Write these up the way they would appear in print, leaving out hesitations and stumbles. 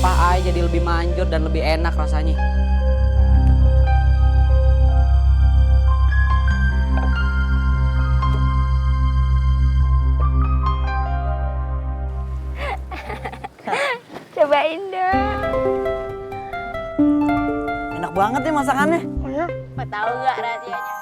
rempah aja jadi lebih manjur dan lebih enak rasanya. Cobain dong. Enak banget nih masakannya. Mau tahu nggak rahasianya?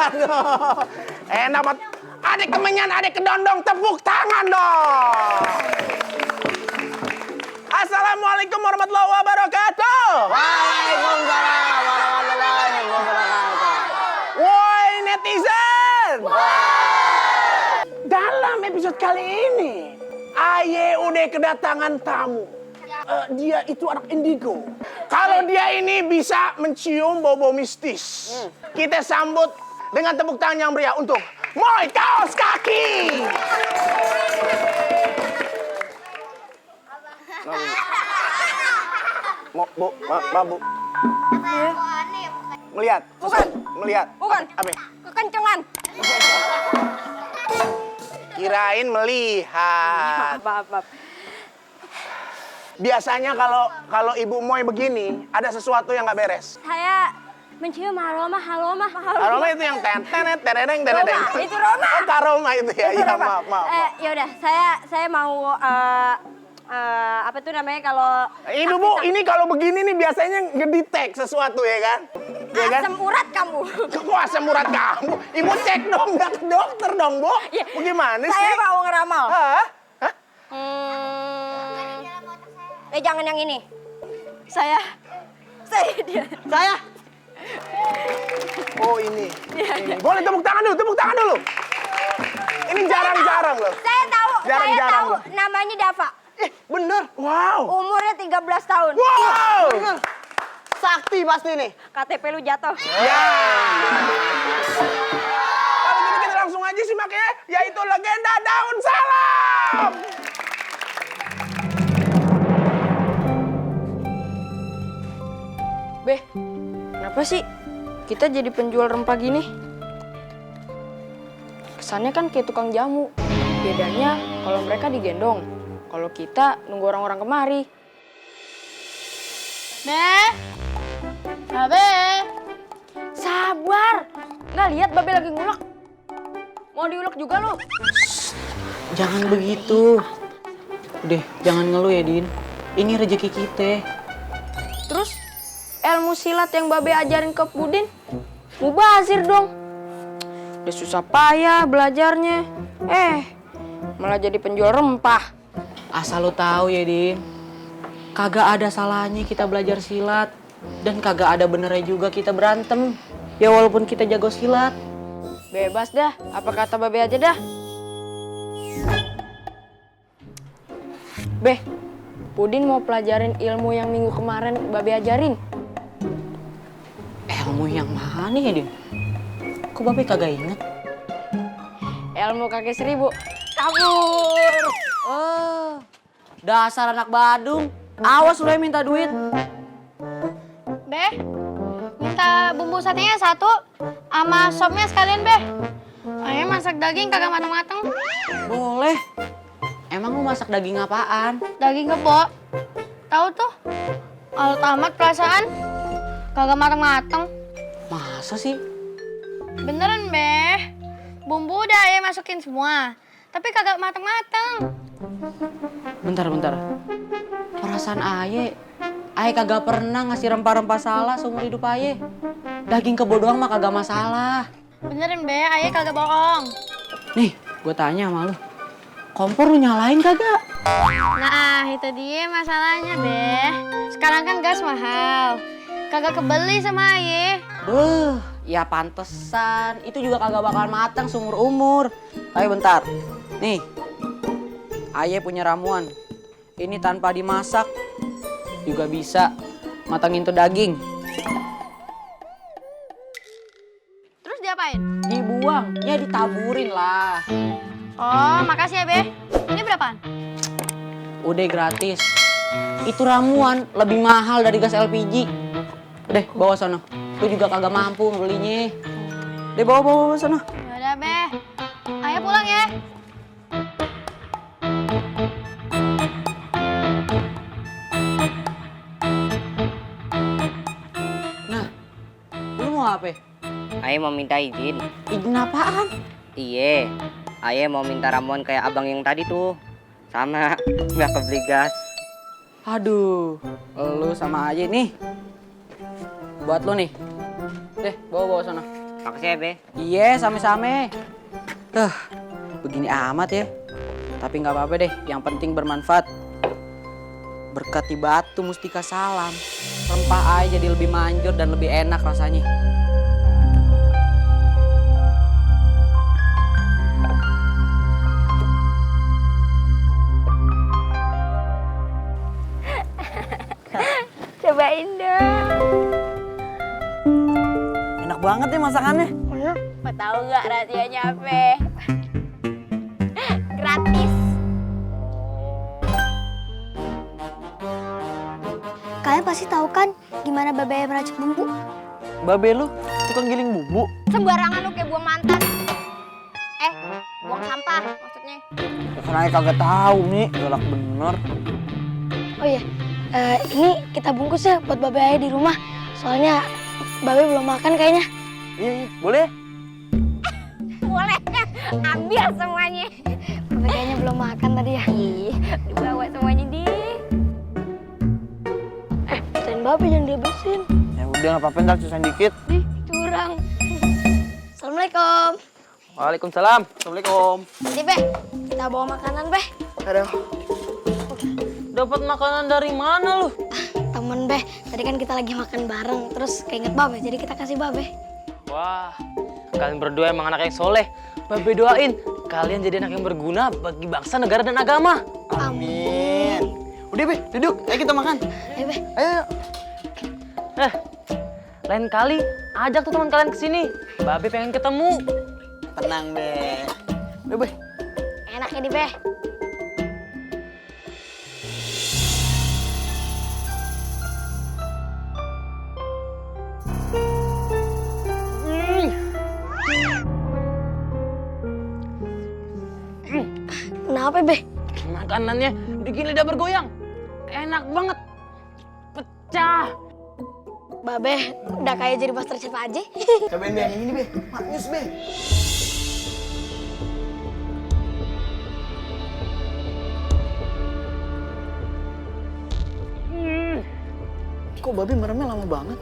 Aduh, enak banget. Adik kemenyan, adik kedondong, tepuk tangan dong. Assalamualaikum warahmatullahi wabarakatuh. Waalaikumsalam warahmatullahi wabarakatuh. Woi netizen. Dalam episode kali ini, Aye udah kedatangan tamu. Dia itu anak indigo. Kalau dia ini bisa mencium bau-bau mistis. Kita sambut dengan tepuk tangan yang meriah untuk Moy Kaos Kaki. Bu, Bu. Melihat. Bukan. Melihat. Bukan. Apa? Kekencengan. Kirain melihat. Maaf. Biasanya kalau Ibu Moy begini, ada sesuatu yang nggak beres. Saya mencium aroma. Aroma itu yang tenet. Roma, itu Roma. Oh, karoma itu ya. Itu Iya, Roma. maaf. Yaudah, saya mau apa tuh namanya kalau Ini Bu, ini kalau begini nih biasanya ngedetect sesuatu ya kan? Ya kan? asam urat kamu. Kok asam urat kamu? Ibu cek dong, nggak ke dokter dong, Bu. Iya. Bagaimana sih? Saya mau ngeramal. Hah? Jangan yang ini. Saya dia. Saya? Oh ini. Ini. Boleh tepuk tangan dulu. Ini jarang-jarang loh. Saya tahu, Jarang-jarang loh. namanya Dava. Bener. Wow. Umurnya 13 tahun. Wow. Sakti pasti nih. KTP lu jatuh. Ya. Kalau gitu kita langsung aja sih makanya yaitu legenda daun salam. Beh, kenapa sih kita jadi penjual rempah gini? Kesannya kan kayak tukang jamu. Bedanya kalau mereka digendong, kalau kita nunggu orang-orang kemari. Babe. Sabar, nggak lihat Babe lagi ngulek. Mau diulek juga lu? Jangan begitu. Udah, jangan ngeluh ya, Din. Ini rezeki kita. Terus ilmu silat yang Babe ajarin ke Pudin, mubazir dong. Udah susah payah belajarnya. Malah jadi penjual rempah. Asal lu tahu ya, Din. Kagak ada salahnya kita belajar silat. Dan kagak ada benernya juga kita berantem. Ya walaupun kita jago silat. Bebas dah, apa kata Babe aja dah. Beh, Pudin mau pelajarin ilmu yang minggu kemarin Babe ajarin. Ilmu yang mana ya, Din? Kok Babe kagak inget? Ilmu kaki 1000. Kabur. Oh, dasar anak Badung. Awas lu yang minta duit. Beh, minta bumbu satenya 1 sama sopnya sekalian, Beh. Ayah masak daging kagak matang-matang. Boleh. Emang lu masak daging apaan? Daging kebo. Tahu tuh? Alat amat perasaan. Kagak matang-matang. Masa sih? Beneran, Beh. Bumbu udah ayah masukin semua. Tapi kagak matang-matang. Bentar. Perasaan Aye kagak pernah ngasih rempah-rempah salah seumur hidup Aye. Daging kebo doang mah kagak masalah. Beneran, Beh. Ayah kagak bohong. Nih, gue tanya sama lu. Kompor lu nyalain kagak? Nah, itu dia masalahnya, Beh. Sekarang kan gas mahal. Kagak kebeli sama ayah. Ya pantesan. Itu juga kagak bakal matang seumur umur. Ayo bentar. Nih, Aye punya ramuan. ini tanpa dimasak juga bisa matangin tuh daging. Terus diapain? Dibuang, ya ditaburin lah. Oh, makasih ya, Be. Ini berapaan? Udah gratis. Itu ramuan lebih mahal dari gas LPG. Deh, bawa sono. Lu juga kagak mampu belinya. Deh, bawa sono. Yaudah, Be. Ayo pulang ya. Nah, lu mau apa? Aye mau minta izin. Izin apaan? Iye, Aye mau minta ramuan kayak abang yang tadi tuh. Sama, nggak kebeli gas. Aduh, lu sama aja nih. Buat lu nih. Deh, bawa sono. Makasih ya, Be. Iya, same-same. Begini amat ya. Tapi nggak apa-apa deh, yang penting bermanfaat. Berkati batu mustika salam. Rempah aja jadi lebih manjur dan lebih enak rasanya. Cobain dong. Enak banget nih masakannya. Mau tahu nggak rahasianya apa? Gratis. Kalian pasti tahu kan gimana Babe meracik bumbu? Babe lu tukang giling bumbu. Sembarangan lu kayak buang mantan. Buang sampah maksudnya. Kan Aye kagak tahu nih, galak bener. Oh iya, ini kita bungkus ya buat Babe Ayah di rumah. Soalnya Babe belum makan kayaknya. Iya, boleh. Boleh. Ambil semuanya. Babe kayaknya belum makan tadi ya. Ih, dibawa semuanya di. Pisahin Babe jangan dihabisin. Ya udah nggak apa-apa, ntar sisain dikit. Ih, curang. Assalamualaikum. Waalaikumsalam. Assalamualaikum. Nanti Be, kita bawa makanan Be. Aduh. Dapat makanan dari mana lu? Temen Be, tadi kan kita lagi makan bareng, terus keinget Babe, jadi kita kasih Babe. Wah, kalian berdua emang anak yang soleh. Babe doain kalian jadi anak yang berguna bagi bangsa, negara, dan agama. Amin. Udah Be, duduk. Ayo kita makan. Ayo Be. Ayo. Lain kali ajak tuh teman kalian kesini. Babe pengen ketemu. Tenang Be. Udah Be. Enak ini Be. Kenapa Be? Makanannya bikin lidah bergoyang. Enak banget. Pecah. Babe udah kayak jadi master chef aja. Cobain Be, yang ini Be. Maknyus Be. Kok Babe meremnya lama banget?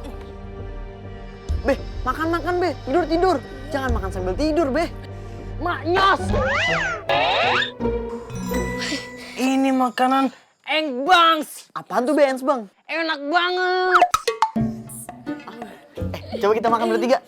Be, makan Be. Tidur. Jangan makan sambil tidur, Be. Maknyos. Ini makanan Engbangs. Apaan tuh Be, Ens Bang? Enak banget. Coba kita makan bertiga.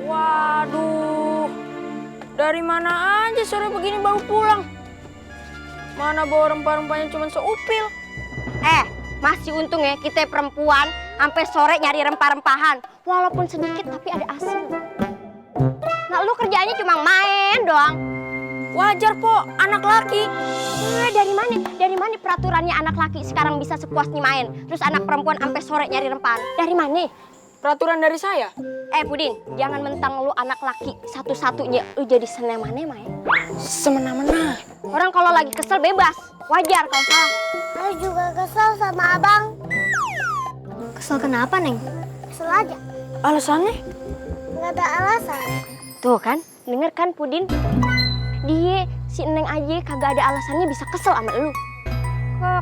Waduh, dari mana aja sore begini baru pulang? Mana bawa rempah-rempahnya cuma seupil. Masih untung ya kita perempuan sampai sore nyari rempah-rempahan. Walaupun sedikit tapi ada hasil. Nah, lu kerjaannya cuma main doang. Wajar po, anak laki. Dari mana peraturannya anak laki sekarang bisa sepuasnya main? Terus anak perempuan sampai sore nyari rempahan. Dari mana? Peraturan dari saya. Pudin, jangan mentang lu anak laki satu-satunya lu jadi semena-mena ya. Semena-mena. Orang kalau lagi kesel bebas, wajar kalau salah. Aku juga kesel sama abang. Kesel kenapa, Neng? Kesel aja. Alasannya? Nggak ada alasan. Tuh kan, denger kan Pudin? Dia, si Neng aja kagak ada alasannya bisa kesel sama lu.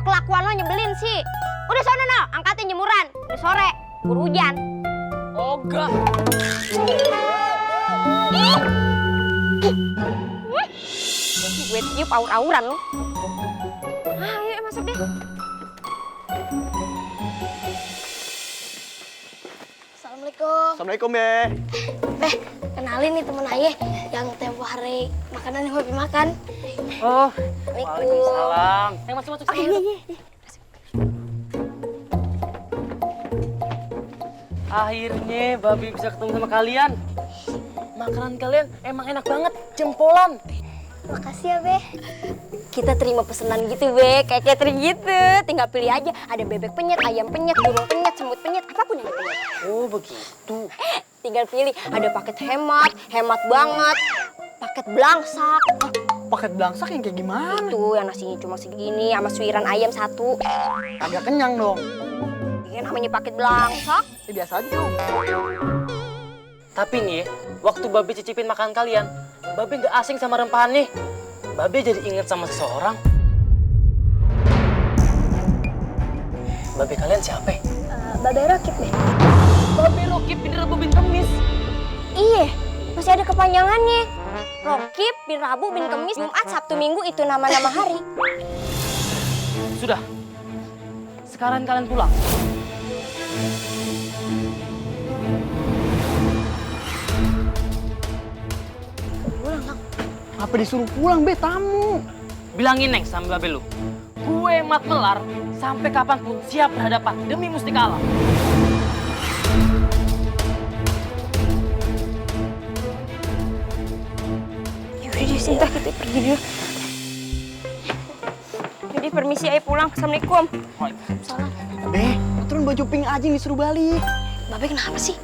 Kelakuan lo nyebelin sih. Udah sono no, angkatin jemuran. Udah sore, buru hujan. Oh ogah. Gue tiup aur-auran lu. Ayo masuk deh. Assalamualaikum. Assalamualaikum, Be. Beh, kenalin nih temen Ayah yang tempo hari makanan yang hobi makan. Oh, Assalamualaikum. waalaikumsalam. Masuk. Oh iya. Akhirnya Babi bisa ketemu sama kalian. Makanan kalian emang enak banget, jempolan. Makasih ya, Beh. Kita terima pesanan gitu, Be. Kayak catering gitu. Tinggal pilih aja. Ada bebek penyet, ayam penyet, burung penyet, semut penyet, apapun yang penyet. Oh, begitu. Tinggal pilih. Ada paket hemat, hemat banget. Paket belangsak. Paket belangsak yang kayak gimana? Itu yang nasinya cuma segini sama suiran ayam 1. Agak kenyang dong. Ini namanya paket belangsak. Ya, biasa aja dong. Tapi nih, waktu Babi cicipin makanan kalian, Babi nggak asing sama rempahannya. Babi jadi inget sama seseorang. Babi kalian siapa? Babe Rokit, Beh. Babi Rokib bin Rabu bin Kemis. Iya, masih ada kepanjangannya. Rokib bin Rabu bin Kemis, Jumat, Sabtu, Minggu itu nama-nama hari. Sudah. Sekarang kalian pulang. Apa disuruh pulang, Be? Tamu. Bilangin Neng sama Babe lu. Gue Mat Melar sampai kapanpun siap berhadapan demi Mustika Alam. Yaudah deh, Sinta, kita pergi dulu. Jadi permisi, ayo pulang. Assalamualaikum. Be, turun baju pink aja yang disuruh balik. Babe kenapa sih?